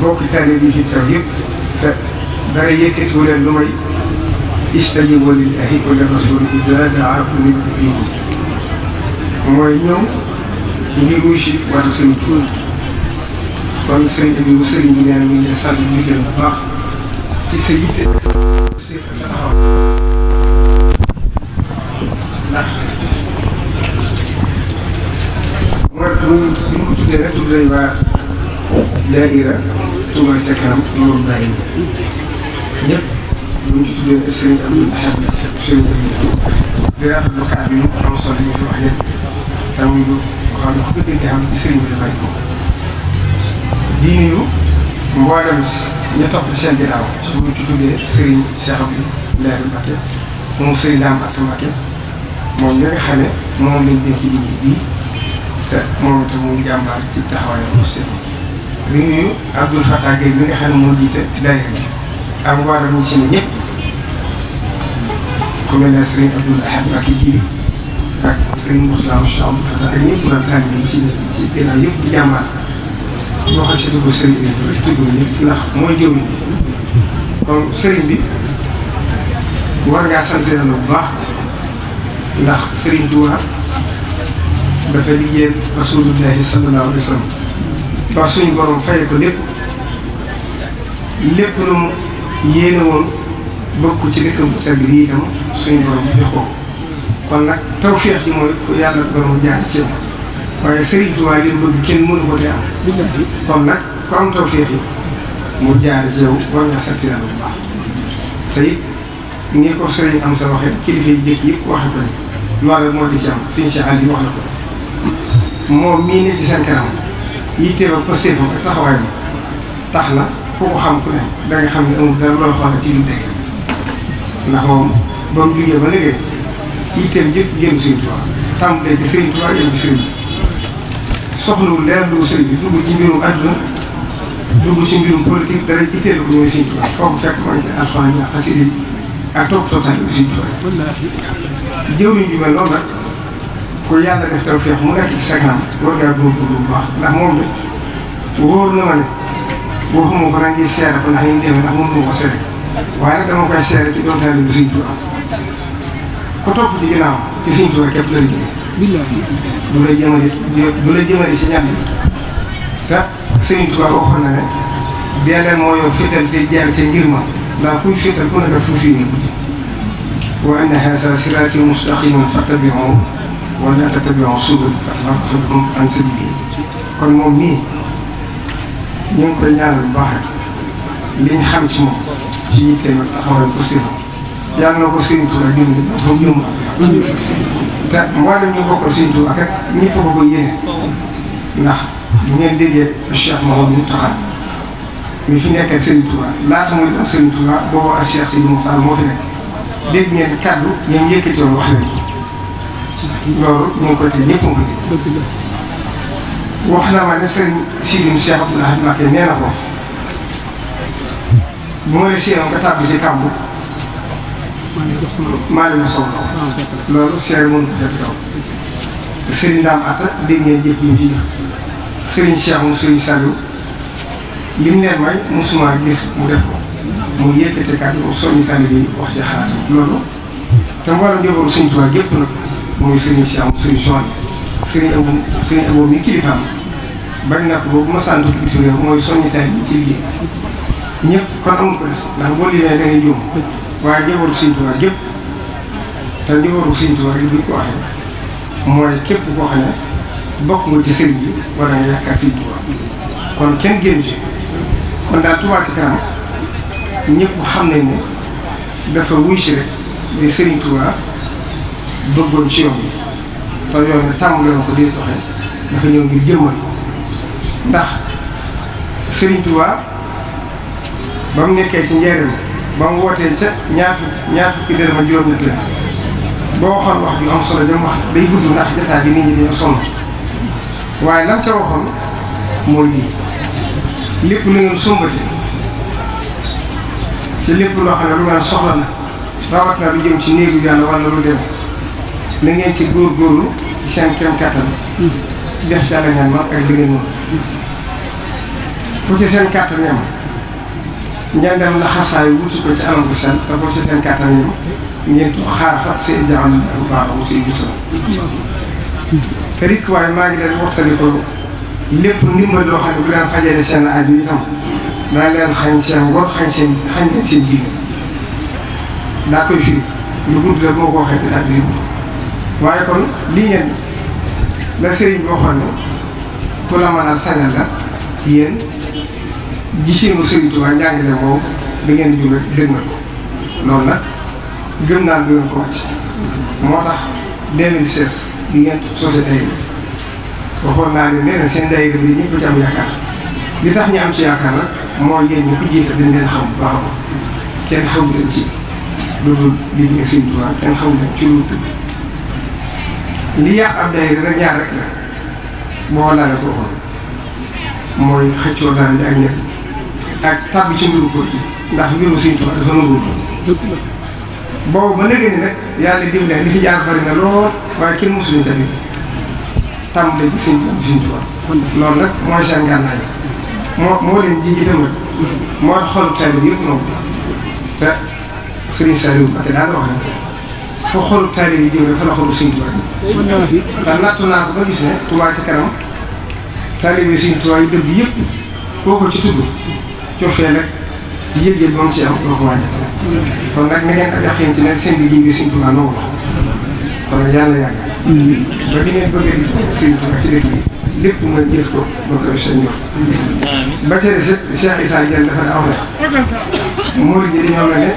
bokk taalibe yi fi taw yëpp te dara yëkkatiwu leen lu may istajiibu lillaahi wa lirrasuuli izaa da'aakum limaa yuhyiikum mooy ñoom ngir wuyu si wàllu sëriñ Tuuba kon sëriñ bi bu sëriñ bi nee na mi ngi leen sant di leen bu baax ci sa yitte sa taxaw ndax mooy bu ñu ko tuddee rek tudd nañ waa daayira Touba ca kanam loolu bàyyi ñëpp bu ñu ci tuddee sëriñ Abdou Ahad sëriñ di rafetlu kàddu yi am solo yi fi wax yëpp te muy lu xam ne ku gëj a xam ci sëriñ bi dafay ko di nuyu mboolem ña topp seen ginnaaw bu ñu ci tuddee sëriñ Cheikh Abdou Lahad Mbacké moom sëriñ Dame Atta Mbacké moom ñi nga xam ne moom lañ dénk liggéey bii te moom itam muy jàmbaar ci taxawaayam aussi di nuyu Abdoul Fattah Gueye bi nga xam ne moo jiite daayira bi ak mboolem ñi si ne ñëpp ku mel ne sëriñ Abdoul Ahad Mbacké ji ak sëriñ Moussa Cheikh Abdoul Fattah ak ñëpp doon tànn bi ci ginnaaw yëpp di jàmbaar boo xam si dugg sëriñ bi rek tudd ñëpp ndax mooy jëwriñ kon sëriñ bi war ngaa sant yàlla bu baax ndax sëriñ Tuubaa dafa liggéeyal Rasulullahi sallallahu alayhi wa sallam ba suñu borom fay ko lépp lu mu yéene woon bokk ci dëkkam bu sell bi itam suñu borom jox ko kon nag tawfeex ji mooy ku yàlla borom jaar ci yow waaye Serigne Touba li mu bëgg kenn mënu ko te am kon nag ku am tawfeex yi mu jaar ci yow war nga sant yàlla bu baax te it ni ko Serigne am sa waxee kilifa yi jëkk yëpp waxe ko ni loolu moo di ci am suñu si àll yi wax na ko moom mii ne ci seen kanam yitte ba posté ak taxawaayam tax na ku ko xam ku ne da nga xam ne amul dara loo xam ne ci lu dégg ndax moom ba mu jugee ba léegi yitteem jëpp génn Serigne Touba tàmbalee ci Serigne Touba yem ci Serigne bi soxlawul leer lu Serigne bi dugg ci mbirum adduna dugg ci mbirum politique dara itteel ko mooy Serigne Touba foofu fekk maa ngi ci alxuraan ñaar xasida yi ak topp tootaay bi Serigne Touba jëwriñ bi mel noonu nag ku yàlla def tawfeex mu nekk ci sa kanam war ngaa góorgóorlu bu baax ndax moom la wóor na ma ne waxuma ko nag ngir seere ko ndax ñu demee ndax mënu ma ko seere waaye nag dama koy seere ci doon taalibe Serigne Touba ku topp ci ginnaaw ci Serigne Touba képp la jëmee du la jëmale si ñàll yi te Serigne Touba waxoon na ne dee leen moo yow féetal te jaar ca ngir ma ndax kuy féetal ku ne def fu fii nii guddi wa anna haazaa siraatii mustaqiiman fattabi'uuhu wa laa tattabi'u subula fatafarraqa bikum an sabiilihi kon moom nii ñu ngi koy ñaanal bu baax li ñu xam ci moom ci yitteem ak taxawaay ko sirru yàlla na ko Serigne Touba dimbali ba mu jëm te mboolem ñu bokkal Serigne Touba rek ñëpp ko ko yéene ndax bu ngeen déggee Cheikh Mouhamadou Mountakha mi fi nekkal Serigne Touba laata muy doon Serigne Touba boobu ak Cheikh Sidi Moussa moo fi nekk dégg ngeen kaddu ñoom yëkkati woon wax leen loolu ñu ngi koy tey ñëpp nga ko dégg wax na ma ne Serigne Sidi Cheikh Abdou Lahad Mbacké nee na ko bu ma la séeroon nga tàbbi ci kàmbu maa leen sow loolu seere mënu ko jot kaw Serigne Dame Atta dégg ngeen jëf bi ñu ci jëf Serigne Cheikh mu Serigne Saliou li mu leen may musuma gis mu def ko mu yëkkati kàddu mu soññu taalibe yi wax ci xalaat loolu te mboolem njabootu Serigne Touba gépp nag muy Serigne Cheikh mu Serigne Souhaïbou Serigne Abou mi kilifaam bari na ko boobu ma sant tukki bitim réew mooy soññu taalibe yi ci liggéey ñëpp kon amul ko des ndax boo limee da ngay juum waaye njabootu Serigne Touba gépp te njabootu Serigne Touba gi buñ ko waxee mooy képp koo xam ne bokk nga ci Serigne bi war nga yaakaar Serigne Touba kon kenn génn ci kon daal Touba ci kanam ñëpp xam nañ ne dafa wuy si rek di Serigne Touba bëggoon ci yoon bi te yoon bi tàmbale woon ko di doxee dafa ñëw ngir jëmmal ndax Serigne Touba ba mu nekkee ci njëriñ ba mu wootee ca ñaar fukki dërëm ak juróom-ñett la boo waxoon wax ju am solo dem wax day gudd ndax jotaay bi nit ñi dañoo sonn waaye lam ca waxoon mooy lii lépp lu ngeen sumbati ci lépp loo xam ne lu ngeen soxla na rawat na lu jëm ci néegu yàlla wala lu dem na ngeen ci góorgóorlu ci seen kéem kattan def ci àll ngeen man ak li ngeen mën fu ci seen kàttan yam ngeen dem la xasaay wuti ko ci anam bu seen te fu ci seen kàttan yam ngeen xaar fa seen jaxam bu baax mu siy gisoon te rikk waaye maa ngi leen waxtali ko lépp ndimbal loo xam ne bu leen fajale seen aju itam daa leen xañ seen ngor xañ leen seen jiw daa koy firi lu gudd la moo ko waxee bi ak lii waaye kon lii ngeen la sëriñ bi waxoon ne ku la mën a sañal la yéen giseenu Sëriñ Tuubaa njàngale moom da ngeen di jóge dégg nga ko loolu nag gëm naa du ngeen ko wàcc moo tax 2016 bi ngeen sosé daayira waxoon naa ne nee na seen daayira bi ñëpp ci am yaakaar li tax ñu am ci yaakaar nag moo yéen ñu ko jiite dañ leen xam bu baax a baax kenn xamu leen ci lu dul liggéey Sëriñ Tuubaa kenn xamu leen ci lu dul li yàq ab daayira rek ñaar rek la boo laa ko waxoon mooy xëccoo dara ji ak ñett ak tàbbi ci mbiru ko ci ndax mbiru Sëriñ Tuubaa dafa nanguwul boobu ba léegi ni nag yàlla dimbali li fi jaar bari na lool waaye kenn mosu leen ca dégg tàmbale ci Sëriñ Tuubaa loolu nag mooy seen gànnaay moo leen ji itam moo tax xolu taalibe bi yëpp noonu te Sëriñ Saliou Mbacké daal wax ne foo xolu taalibe yi jëm fa la xolu Sëriñ Tuubaa bi te nattu naa ko ba gis ne Tuubaa ci kanam taalibe Sëriñ Tuubaa yi dëbb yëpp koo ko ci tudd cofee nag yëg-yëg ba mu ci am doo ko wàññi kon nag na ngeen ak yaqin ci ne seen liggéey bi Sëriñ Tuubaa nangu kon nag yàlla yàgg ba di ngeen bëgg a di Sëriñ Tuubaa ci dëkk bi lépp mooy jëf ko ba koy seen ñor ba tere set Cheikh Issa Diène dafa daa wax ne murid yi dañoo mel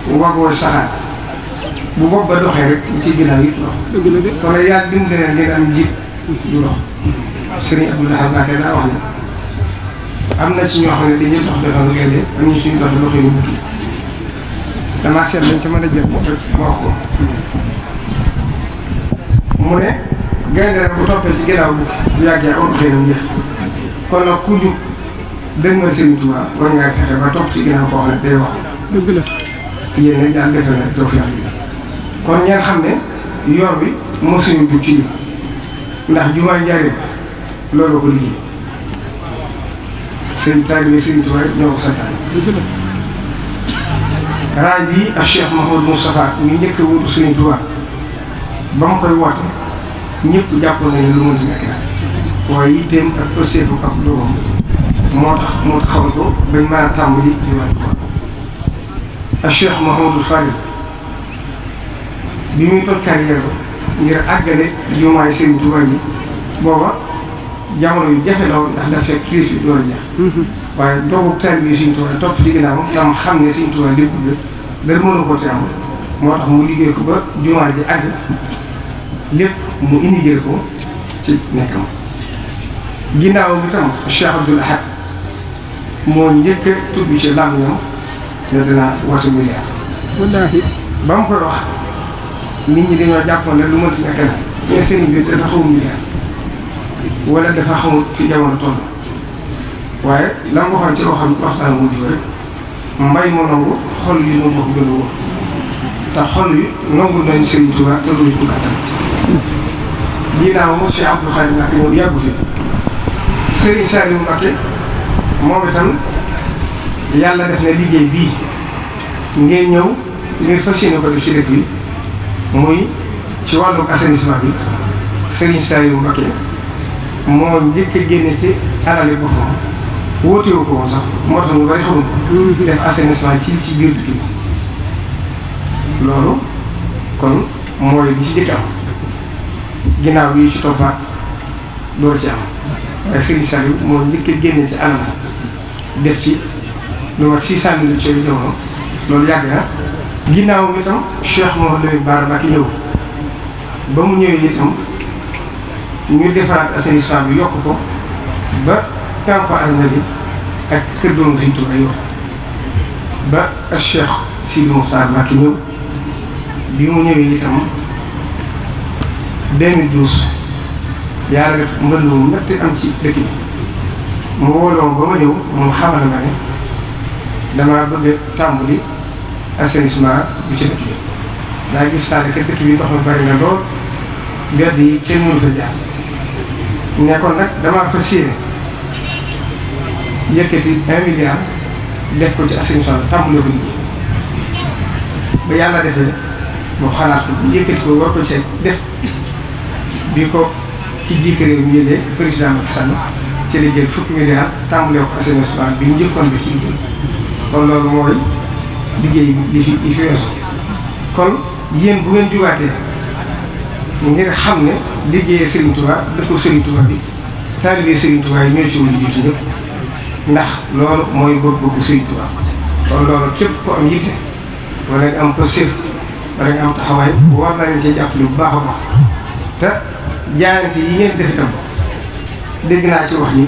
ne wagoo saxaar bu bopp ba doxee rek ci ginnaaw yëpp dox kon nag yàlla dimbali leen ngeen am jiit du dox Sëriñ Abdoulaye Mbacké daa wax ne am na ci ñoo xam ne dañuy dox doxal gaynde am ñu suñu dox doxee lu bukki damaa seet lañ ca mën a jël ma wax ko mu ne gaynde rek bu toppee ci ginnaaw bukki bu yàggee aw doxee nam jeex kon nag ku jub dëgmal Sëriñ Tuubaa war ngaa fexe ba topp ci ginnaaw koo xam ne day wax dëgg la yéen nag yàlla defal na doo fi am kon ngeen xam ne yor bi mosuñu jub ci lii ndax jumaa Njaaréem loolu ko liggéey seen taalibe Sëriñ Tuubaa ñoo ko santaane raay bii ak Cheikh Mouhamadou Moustapha mi njëkk a wutu Sëriñ Tuubaa ba mu koy woote ñëpp jàpp nañu ne lu mënti nekk la waaye yitteem ak procédure ak doomam moo tax mu xamal ko bañ mën a tàmbali jumaa Tuubaa ak Cheikh Mouhamadou Fadil bi muy toj carrière ba ngir àggale jumaay Sëriñ Tuubaa yi booba jamono yu jafe la woon ndax dafa fekk crise bi door a jeex waaye doogu taalibe Sëriñ Tuubaa topp ci ginnaaw dama xam ne Sëriñ Tuubaa li bëgg dara mënu ko te am moo tax mu liggéey ko ba jumaa ji àgg lépp mu indi jël ko ci nekkam ginnaaw bi tam Cheikh Abdoul Ahad moo njëkk a tudd ci làmmiñam ne dina woote milliard wallaahi ba mu koy wax nit ñi dañoo jàppoon ne lu mënti nekk na mais sëriñ bi dafa xamul milliard wala dafa xamul fi jamono toll waaye la nga waxoon ci loo xam waxtaan wu ñu rek mbay mu nangu xol yi nangu ko gën a wóor te xol yi nangu nañ Sëriñ Tuubaa te luñu ko gàttal ginnaaw Cheikh Abdou Khadre Mbacké ñëw yàggu fi Sëriñ Saliou Mbacké moom itam yàlla def na liggéey bii ngeen ñëw ngir fas yéene ko def ci dëkk bi muy ci wàllu assainissement bi Sëriñ Saliou Mbacké moo njëkk a génne ci alali boppam wóotewu ko woon sax moo tax ñu bari xamul ko def assainissement ci biir dëkk bi loolu kon mooy di ci jëkk am ginnaaw bi ci toppaat door ci am waaye Sëriñ Saliou moo njëkk a génne ci alal def ci lu mat 600 millions ci jamono loolu yàgg na ginnaaw bi itam Cheikh Mouhamadou Bara Mbacké ñëw ba mu ñëwee itam ñu defaraat assainissement bi yokk ko ba kanko armée bi ak kër doomu Sëriñ Tuubaa yokk ba ak Cheikh Sidi Mokhtar Mbacké ñëw bi mu ñëwee itam 2012 yàlla def mbënd mu metti am ci dëkk bi mu wóoloon ba ma ñëw mu xamal ma ne damaa bëgg tàmbali assainissement bu ci dëkk bi daa gis saa ne que dëkk bi ndox mi bari na lool mbedd yi kenn mënu fa jaar ne kon nag damaa fas yéene yëkkati 1 milliard def ko ci assainissement bi tàmbalee ko liggéey ba yàlla defee mu xalaat ko yëkkati ko war ko ci def bi ko ci jiite réew mi yëgee président Macky Sall ci la jël fukki milliards tàmbalee ko assainissement bi mu njëkkoon def ci liggéey kon loolu mooy liggéey bi fi weesu kon yéen bu ngeen jugaatee ngir xam ne liggéeyee Serigne Touba dëkku Serigne Touba bi taalibe Serigne Touba yi ñoo ci woon jiitu ñëpp ndax loolu mooy bëgg-bëggu Serigne Touba kon loolu képp ko am yitte wala nga am positif wala nga am taxawaay war na leen cee jàppale bu baax a baax te jaayante yi ngeen def itam dégg naa ci wax yi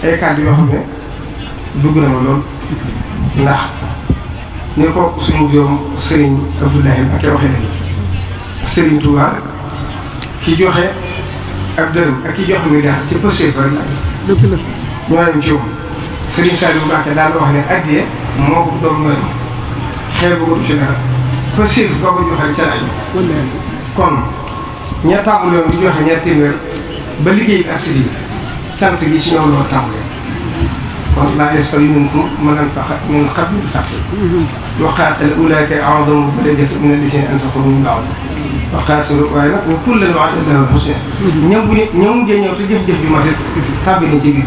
ay kàddu yoo xam ne dugg na ma lool ndax ni ko suñu doom Serigne Abdoulaye Mbacké waxee léegi Serigne Touba ki joxe ak dërëm ak ki joxe milliard ci positif rek la dëgg la ñooyam ci woon Serigne Saliou Mbacké daal wax ne addiye moo ko doom ñooyam xeebu ko du ci dara positif boo ko joxee ca laaj kon ña tàmbali yoon di joxe ñetti téeméer ba liggéey bi ak si lii cant gi ci ñoom loo tàmbalee kon laa yastawi minkum man anfaqa min qabli al-fathi wa qaatala ulaa'ika a'zamu darajatan mina llaziina anfaqu min ba'du wa qaatalu waaye nag wa kullan wa'ada Allahu al-husnaa ñoom bu ñu ñoom mujjee ñëw te jëf-jëf ju mat tàbbi nañ ci biir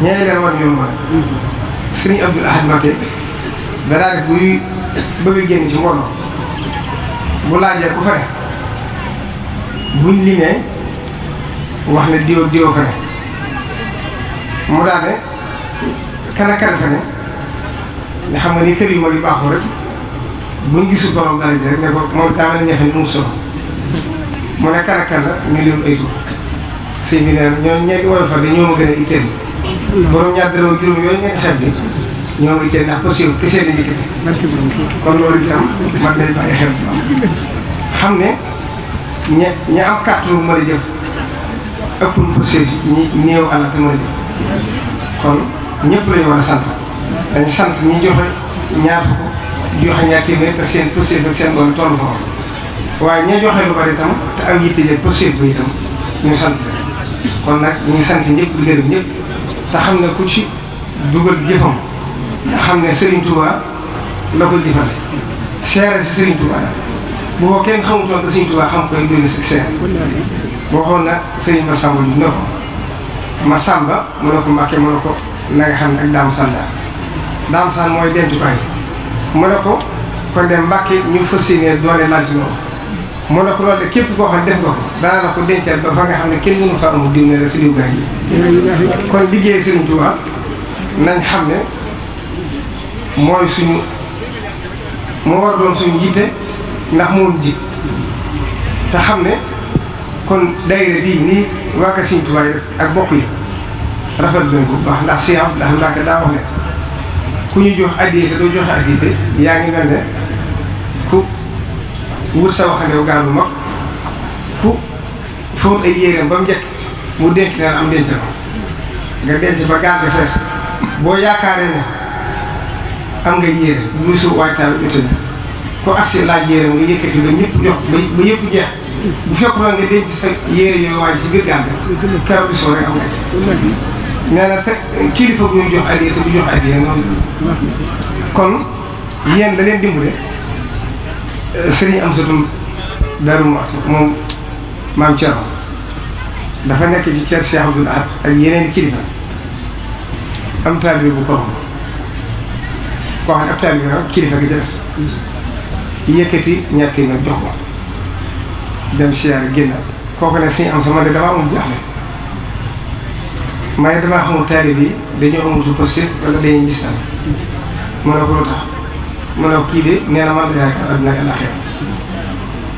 ñee leen war ñoom wane Serigne Abdoul Ahad Mbacké da daa def buy bëgg a génn ci mbooloo bu laajee ku fa ne buñ limee wax ne diw fa ne mu daal ne kan fa ne nga xam nga ni kër yu mag yu baaxoo rek buñ gisul borom dara ji rek ne ko moom daa mel ne ñax ni mu solo mu ne kan la ñu lim ay tur sëñ bi nee na ñoo ñeenti woyofal de ñoo ma gën a itteel borom ñaar dërëm juróom yooyu ngeen xeeb bi ñoo ngi itteel ndax possible kese la yëkkati kon loolu itam man day bàyyi xel xam ne ña am kàttu mën a jëf ëppul possible ñi néew alal te mën a jëf kon ñëpp la ñu war a sant dañu sant ñi joxe ñaar fukk joxe ñaar téeméer te seen possible ak seen doole tollu fa waaye ña joxe lu bari itam te am yitte jël possible bi itam ñu sant leen kon nag ñu ngi sant ñëpp di gërëm ñëpp te xam ne ku ci dugal jëfam nga xam ne Serigne Touba la ko jëfal seere si Serigne Touba bu ko kenn xamutoon que Serigne Touba xam koy doon si seere boo xool nag Serigne Massamba ñu ne ko Massamba mu ne ko Mbacké mu ne ko na nga xam ne ak Dame Sall Dame Sall mooy dencukaay mu ne ko kon dem Mbacké ñu fas yéene doole lantinoor mu ne ko loolu de képp koo xam ne def nga ko danaa la ko dencal ba fa nga xam ne kenn mënu fa amul diw ne la si diw gaa yi kon liggéey Serigne Touba nañ xam ne mooy suñu moo war doon suñu yitte ndax moom ji te xam ne kon daayira bii nii waa kër Serigne Touba yi def ak bokk yi rafetlu nañ ko bu baax ndax Cheikh Abdoulaye Mbacké daa wax ne ku ñu jox addiya te doo joxe addiya te yaa ngi mel ne ku wut sa waxandew gaal bu mag ku fóot ay yéreem ba mu njëkk mu denc leen am denc la nga denc ba gaal bi fees boo yaakaaree ne am nga yére bu su waajtaay bi tëdd ko agsi laaj yéreem nga yëkkati ba ñëpp jox ba yëpp jeex bu fekkoon nga denc sa yére yooyu waaj si biir gaal bi keroog bi soo rek am nga ci nee na te kilifa bu ñu jox addiya te bu jox addiya noonu kon yéen la leen dimbale Serigne Amsatou Darou Mouhty moom maam Thierno dafa nekk ci kër Cheikh Abdoul Ahad ak yeneen i kilifa am taalibe bu ko koo xam ne ab taalibe bi kilifa gi des yëkkati ñaar téeméer jox ko dem siyaare génnaat kooku ne suñu am sama de damaa amul jaaxle ma ne damaa xamul taalibe yi dañoo amul positif wala dañuy gis tan mu ne ko lu tax mu ne ko kii de nee na man de yaakaar adduna ak àllaaxira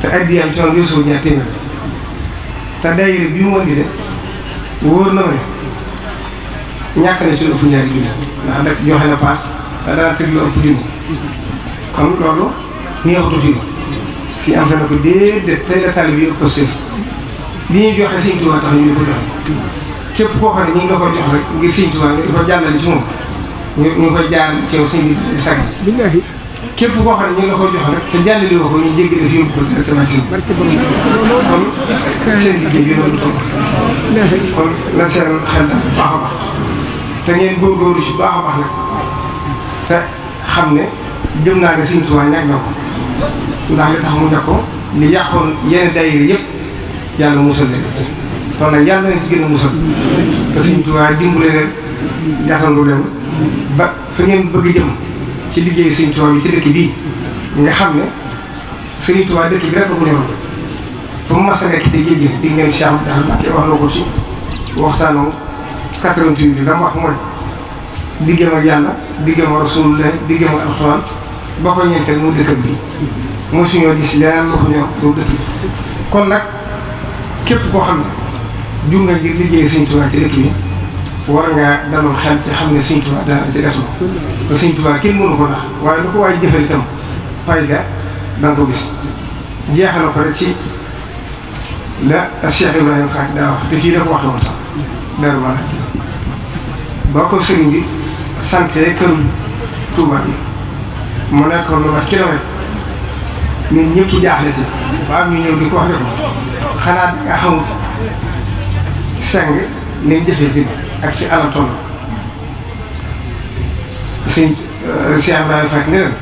te addiyam ci woon yoosuwul ñaar téeméer te daayira bi mu indi de wóor na ma ne ñàkk na ci lu ëpp ñaari junni ndax nag joxe na paas te dana tëdd lu ëpp junni kon loolu neexutu fii si am sa na ko déedéet tey la taalibe bi ëpp positif li ñuy joxe Sëñ Tuubaa tax ñu di ko joxe képp koo xam ne ñu ngi la ko jox rek ngir Sëñ Tuubaa nga di ko jàllale ci moom ñu koy jaar ci yow sëñ bi di sag képp koo xam ne ñu ngi la ko jox rek te jàllale woo ko ñu jéggale fi yóbbu ko directement ci kon seen liggéey bi loolu toog kon la seen xel daal bu baax a baax te ngeen góorgóorlu ci baax a baax nag te xam ne jëm naa ne Sëriñ Tuubaa ñàkk na ko ndax li tax mu ñàkk ko li yàqoon yenn daayira yëpp yàlla musal leen kon nag yàlla nañ ci gën a musal te Sëriñ Tuubaa dimbale leen jaatandu leen ba fa ngeen bëgg jëm ci liggéey Sëriñ Tuubaa bi ci dëkk bii nga xam ne Sëriñ Tuubaa dëkk bi rek ko ñëwoon fa mu mas a nekk ci géej gi di ngeen Cheikh Abdou Mbacke wax na ko ci waxtaanu 88 bi la mu wax mooy diggam ak yàlla diggam ak Rasulullah diggam ak alxuraan ba ko ñeenteel mu dëkk bi mosuñoo gis leneen lu ko ñor lu dëkk bi kon nag képp koo xam ne jur nga ngir liggéey Sëriñ Tuubaa ci dëkk bi war ngaa dalul xel ci xam ne Sëriñ Tuubaa dana ci def te Sëriñ Tuubaa kenn mënu ko ndax waaye lu ko waaye jëfal itam fay ga da nga ko gis jeexal ko rek ci la Cheikh Ibrahima Fall daa wax te fii la ko waxee woon sax dara ma ba ko sëriñ bi sante këru Touba bi mu nekk lu ma kilomètre ñun ñëpp jaaxle si ba am ñu ñëw di ko wax ne ko xanaa nga xamul seng ni mu jëfee fi ak fi àll toll sëñ Cheikh Ibrahima Fall ne leen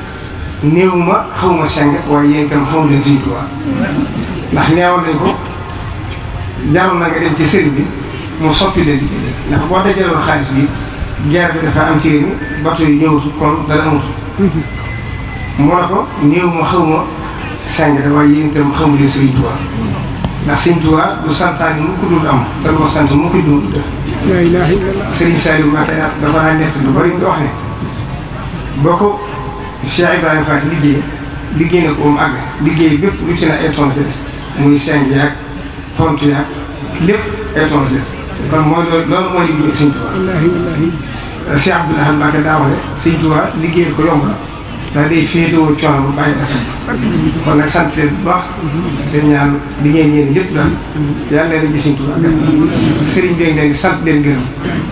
néew ma xawma seng waaye yéen itam xamu leen Sëriñ Tuubaa ndax neewoon nañ ko jaroon na nga dem ci sëriñ bi mu soppi leen diggante ndax boo dajaloon xaalis bi guerre bi dafa am ci réew mi bato yi ñëwatu kon dana amatu moo ne ko néew ma xawma seng da waaye yéen itam xamu leen Sëriñ Tuubaa ndax Sëriñ Tuubaa du santaani mu ko dul am te lu ma sant mu ko dul def Sëriñ Saliou Mbacké dafa naa nett lu bari nga wax ne boo ko Cheikh Ibrahima Fall liggéey na ko mu àgg liggéey bépp lu ci na ay tonne muy seng yaag pont yaag lépp ay tonne kon mooy loolu mooy liggéey Sëriñ Tuubaa Cheikh Abdou Lahad Mbacké daa wax ne Sëriñ Tuubaa liggéey ko yomb na ndax day féetewoo coono ba bàyyi asal kon nag sant leen bu baax te ñaan li ngeen yéene lépp daal yàlla leen di Sëriñ Tuubaa sëriñ bi leen di sant leen gërëm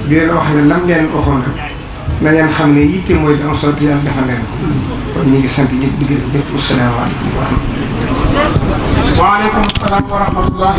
di leen wax ne lam leen waxoon rek na ngeen xam ne yitte mooy di am solo te yàlla defal leen ko kon ñu ngi sant ñëpp di gërëm ñëpp asalaamaaleykum wa rahmatulah. waaleykum salaam wa rahmatulah.